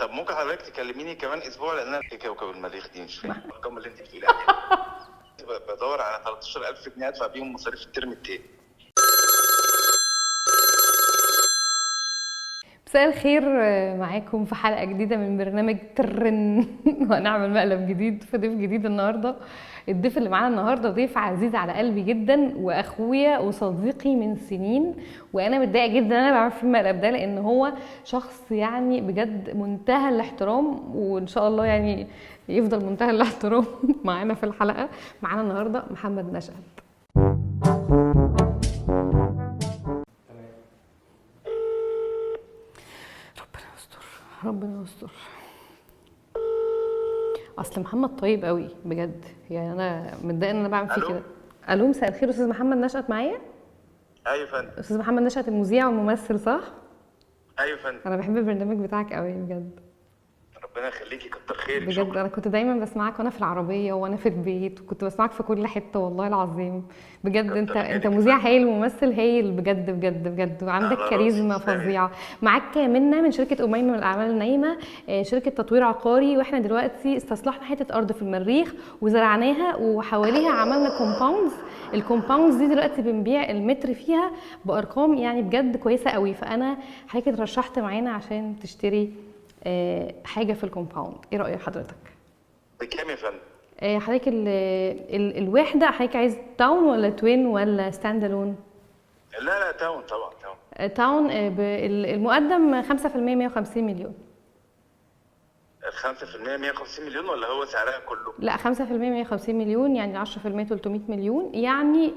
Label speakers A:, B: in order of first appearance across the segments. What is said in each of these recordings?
A: طب ممكن حضرتك تكلميني كمان اسبوع، لان انا في كوكب المريخ دي مش فاهم الارقام اللي انت بتقولي عليها. بدور على 13000 جنيه ادفع بيهم مصاريف الترم التاني.
B: مساء الخير، معاكم في حلقة جديدة من برنامج ترن. وهنعمل مقلب جديد في ضيف جديد النهاردة. الضيف اللي معانا النهاردة ضيف عزيز على قلبي جدا، وأخويا وصديقي من سنين، وأنا متضايقة جدا إن أنا بعمل في المقلب ده، لأن هو شخص يعني بجد منتهى الاحترام، وإن شاء الله يعني يفضل منتهى الاحترام معانا في الحلقة. معانا النهاردة محمد نشأت. ربنا يستر. اصل محمد طيب قوي بجد، يعني انا متضايقة ان انا بعمل فيه كده. الو، مساء الخير استاذ محمد نشأت معايا؟
A: ايوه يا فندم.
B: استاذ محمد نشأت المذيع والممثل، صح؟
A: ايوه يا فندم.
B: انا بحب البرنامج بتاعك قوي بجد.
A: ربنا يخليكي، كتر خيرك.
B: بجد
A: شكرا.
B: انا كنت دايما بسمعك وانا في العربية وانا في البيت، وكنت بسمعك في كل حتة والله العظيم بجد. انت مذيع هايل وممثل هايل بجد بجد بجد، وعندك كاريزما فظيعة. معاك منى من شركة اميمة من الاعمال النايمه، شركة تطوير عقاري، واحنا دلوقتي استصلحنا حتة ارض في المريخ وزرعناها وحواليها عملنا compounds. ال compounds دي دلوقتي بنبيع المتر فيها بارقام يعني بجد كويسة قوي. فانا حضرتك اترشحت معانا عشان تشتري حاجة في ال compound. ايه راي حضرتك؟
A: بكام يا فندم؟
B: حضرتك الوحدة حضرتك عايز town ولا twin ولا stand alone؟
A: لا town طبعا. town.
B: town. المقدم 5% 150 مليون.
A: 5% 150 مليون ولا هو سعرها كله؟
B: لا، 5% 150 مليون، يعني 10% 300 مليون، يعني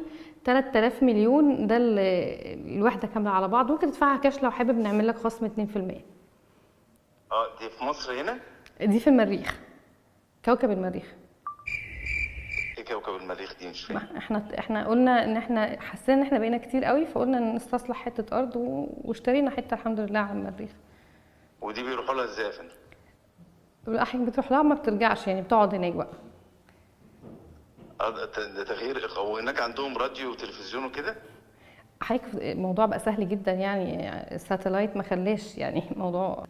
B: 3000 مليون. ده الوحدة كاملة على بعض. ممكن تدفعها كاش لو حابب، نعمل لك خصم 2%.
A: دي في مصر هنا؟
B: دي في المريخ، كوكب المريخ.
A: ايه كوكب المريخ دي؟ مش فاهم.
B: احنا قلنا ان احنا حسينا ان احنا بقينا كتير قوي، فقلنا نستصلح حتة ارض واشترينا حتة الحمد لله على المريخ.
A: ودي بيروحوا لها ازاي يا فندم؟
B: لا حضرتك بتروح لها ما بترجعش، يعني بتقعد هناك بقى.
A: ده تغيير. وهناك عندهم راديو وتلفزيون وكده؟
B: حضرتك الموضوع بقى سهل جدا، يعني ال satellite ما خلاش يعني الموضوع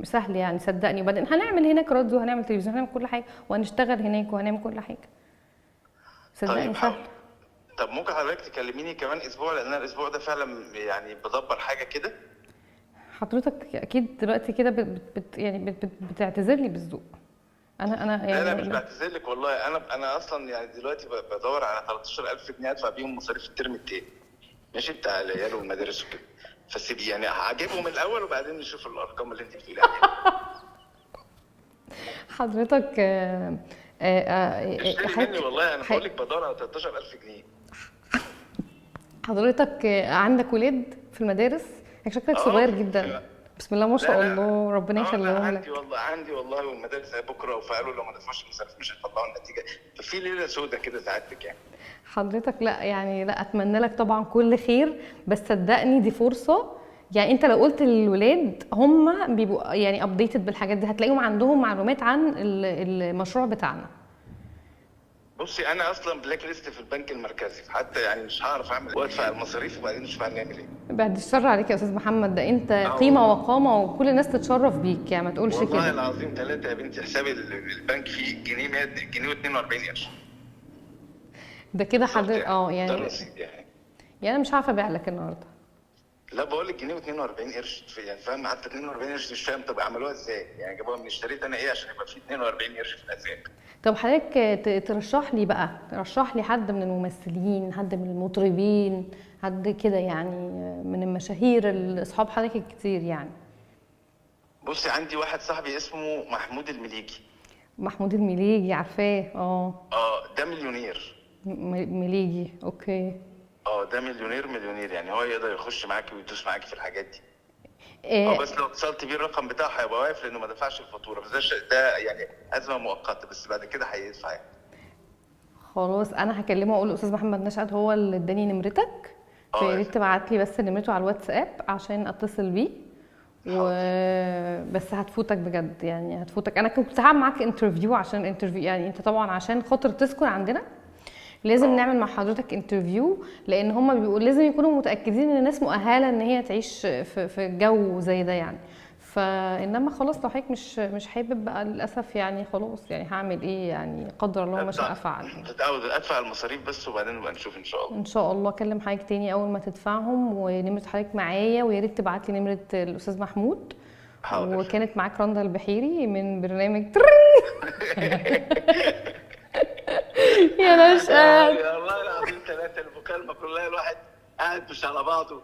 B: سهل يعني، صدقني. وبعدين هنعمل هناك راديو، هنعمل تلفزيون، هنعمل كل حاجة، وهنشتغل هناك وهنعمل كل حاجة. صدقني
A: طيب
B: سهل.
A: طب ممكن حضرتك تكلميني كمان اسبوع، لان انا الاسبوع ده فعلا يعني بدبر حاجة كده.
B: حضرتك اكيد دلوقتي كده بتعتذر لي بالذوق. انا يعني
A: لا مش بعتذر لك والله. انا اصلا يعني دلوقتي بدور على 13000 جنيه ادفع بيهم مصاريف الترم التاني، ماشي، بتاع العيال والمدارس وكده. فسيبي يعني هجيبهم الاول وبعدين نشوف الارقام اللي انت بتقولي عليها.
B: حضرتك
A: اشتري مني والله، انا بقول لك بدور على 13000 جنيه.
B: حضرتك عندك ولاد في المدارس؟ شكلك صغير جدا. بسم الله ما شاء الله، ربنا يخليهم لك.
A: عندي والله، والمدارس بكره، وفقالوا لو ما دفعوش المصاريف مش هيطلعوا النتيجة، ففي ليلة سودة كده سعادتك يعني.
B: حضرتك لا يعني لا، اتمنى لك طبعا كل خير، بس صدقني دي فرصة. يعني انت لو قلت للولاد هم بيبقوا يعني updated بالحاجات دي، هتلاقيهم عندهم معلومات عن المشروع بتاعنا.
A: بصي انا اصلا black list في البنك المركزي، حتى يعني مش هعرف اعمل وادفع المصاريف وبعدين نشوف هنعمل ايه.
B: بعد الشر عليك يا استاذ محمد، ده انت قيمة وقامه وكل الناس تتشرف بيك، يعني ما تقولش كده.
A: والله العظيم ثلاثة يا بنتي، حساب البنك فيه جنيه 100 جنيه و42 قرش.
B: ده كده حضرتك يعني
A: ده رصيد يعني.
B: يعني انا مش عارفه ابيع لك النهارده.
A: لا بقول لك جنيه و42 قرش يعني، فاهم؟ حتى 42 قرش مش فاهم طب عملوها ازاي؟ يعني جابوها من اشتريت انا ايه عشان يبقى في 42 قرش في الحساب؟
B: طب حضرتك ترشح لي بقى، ترشح لي حد من الممثلين، حد من المطربين، حد كده يعني من المشاهير اصحاب حضرتك الكتير يعني.
A: بصي عندي واحد صاحبي اسمه محمود المليجي.
B: محمود المليجي عارفاه؟
A: ده مليونير.
B: مليجي، okay.
A: ده مليونير يعني، هو يقدر يخش معاكي ويدوس معاكي في الحاجات دي. بس لو اتصلت بيه الرقم بتاعه هيبقى واقف لانه ما دفعش الفاتورة، بس ده يعني ازمة مؤقتة، بس بعد كده هيدفع يعني.
B: خلاص انا هكلمه واقول له استاذ محمد نشأت هو اللي اداني نمرتك، فيا ريت تبعت لي بس نمرته على الواتساب عشان اتصل بيه. بس هتفوتك بجد يعني، هتفوتك. انا كنت هعمل معاك interview، عشان interview يعني انت طبعا عشان خاطر تسكن عندنا لازم نعمل مع حضرتك interview، لان هم بيقولوا لازم يكونوا متاكدين ان الناس مؤهلة ان هي تعيش في جو زي ده يعني. فانما خلاص لو حضرتك مش حابب بقى للاسف يعني خلاص، يعني هعمل ايه يعني، قدر الله ما شاء فعل.
A: تتعود ادفع المصاريف بس وبعدين نبقى نشوف ان شاء الله.
B: ان شاء الله اكلم حضرتك تاني اول ما تدفعهم، ونمره حضرتك معايا، ويا ريت تبعت لي نمره الاستاذ محمود.
A: حاضر.
B: وكانت معاك رندا البحيري من برنامج ترن. يا نشأت
A: يا الله العظيم ثلاثة، المكالمة كلها الواحد قاعد مش على بعضه.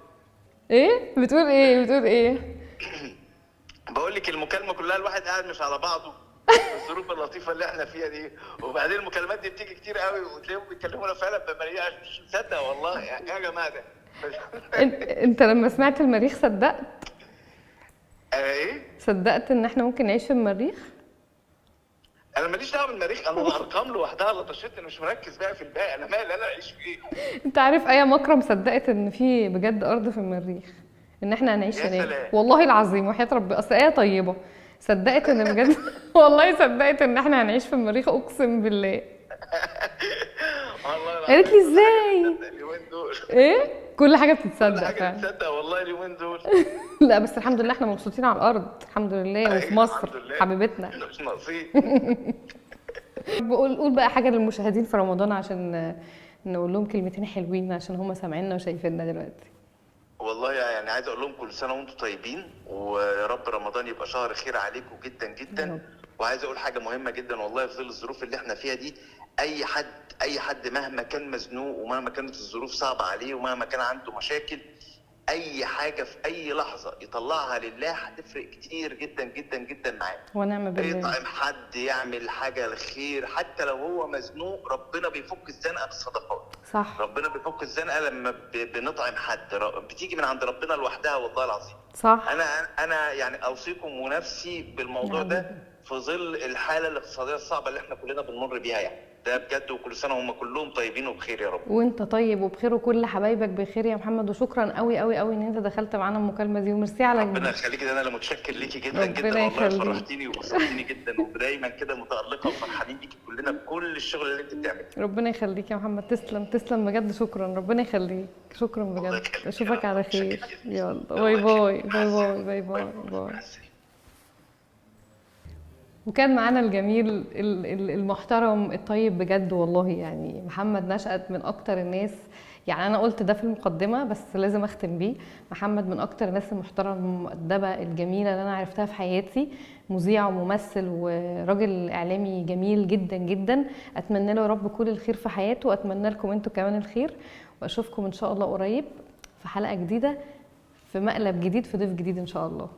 B: ايه بتقول ايه؟ بتقول ايه؟
A: بقول لك المكالمة كلها الواحد قاعد مش على بعضه، الظروف اللطيفة اللي احنا فيها دي، وبعدين المكالمات دي بتيجي كتير قوي وتلاقيهم بيتكلمونا فعلا بمريقة مش مصدق والله يا جماعة ده.
B: انت لما سمعت المريخ صدقت؟
A: انا ايه؟
B: صدقت ان احنا ممكن نعيش في المريخ؟
A: انا ماليش دعوه بالمريخ، انا الارقام لوحدها لطشتني، انا مش مركز بقى في الباقي، انا مالي انا اعيش في ايه؟
B: انت عارف ايه مكرم صدقت ان في بجد ارض في المريخ، ان احنا هنعيش هناك والله العظيم وحياة ربي، اصل ايه طيبة صدقت ان بجد والله صدقت ان احنا هنعيش في المريخ اقسم بالله.
A: والله
B: قالت لي ازاي؟
A: اليومين دول
B: ايه؟ كل حاجة بتتصدق،
A: كل حاجة بتتصدق والله اليومين دول.
B: لا بس الحمد لله احنا مبسوطين على الارض الحمد لله، وفي مصر حبيبتنا
A: مش ناقصين.
B: قول بقى حاجة للمشاهدين في رمضان عشان نقول لهم كلمتين حلوين عشان هم سامعيننا وشايفيننا دلوقتي.
A: والله يعني عايز اقول لهم كل سنة وانتم طيبين، ويا رب رمضان يبقى شهر خير عليكم جدا جدا. وعايز اقول حاجة مهمة جدا والله في ظل الظروف اللي احنا فيها دي، اي حد مهما كان مزنوق ومهما كانت الظروف صعبة عليه ومهما كان عنده مشاكل، اي حاجة في اي لحظة يطلعها لله هتفرق كتير جدا جدا جدا معاه.
B: ونعم بالله.
A: يطعم حد، يعمل حاجة للخير، حتى لو هو مزنوق ربنا بيفك الزنقة بالصدقات.
B: صح،
A: ربنا بيفك الزنقة لما بنطعم حد، بتيجي من عند ربنا لوحدها والله العظيم.
B: صح.
A: انا يعني اوصيكم ونفسي بالموضوع ده في ظل الحالة الاقتصادية الصعبة اللي احنا كلنا بنمر بيها يعني، ده بجد. وكل سنة وهم كلهم طيبين وبخير يا رب.
B: وانت طيب وبخير وكل حبايبك بخير يا محمد، وشكرا قوي قوي قوي ان انت دخلت معانا المكالمة دي، وميرسي على
A: ربنا يخليكي، ده انا اللي متشكر ليكي جدا جدا والله، فرحتيني وبسطتيني جدا، ودايما كده متالقه وفرحانين بيكي كلنا بكل الشغل اللي انت بتعمليه.
B: ربنا يخليك يا محمد، تسلم تسلم بجد، شكرا، ربنا يخليك، شكرا بجد، اشوفك على خير، يلا bye bye bye bye bye bye. وكان معانا الجميل المحترم الطيب بجد والله، يعني محمد نشأت من اكتر الناس، يعني انا قلت ده في المقدمة بس لازم اختم بيه، محمد من اكتر الناس المحترمة المؤدبه الجميلة اللي انا عرفتها في حياتي، مذيع وممثل وراجل اعلامي جميل جدا جدا، اتمنى له يا رب كل الخير في حياته، واتمنى لكم انتوا كمان الخير، واشوفكم ان شاء الله قريب في حلقة جديدة في مقلب جديد في ضيف جديد ان شاء الله.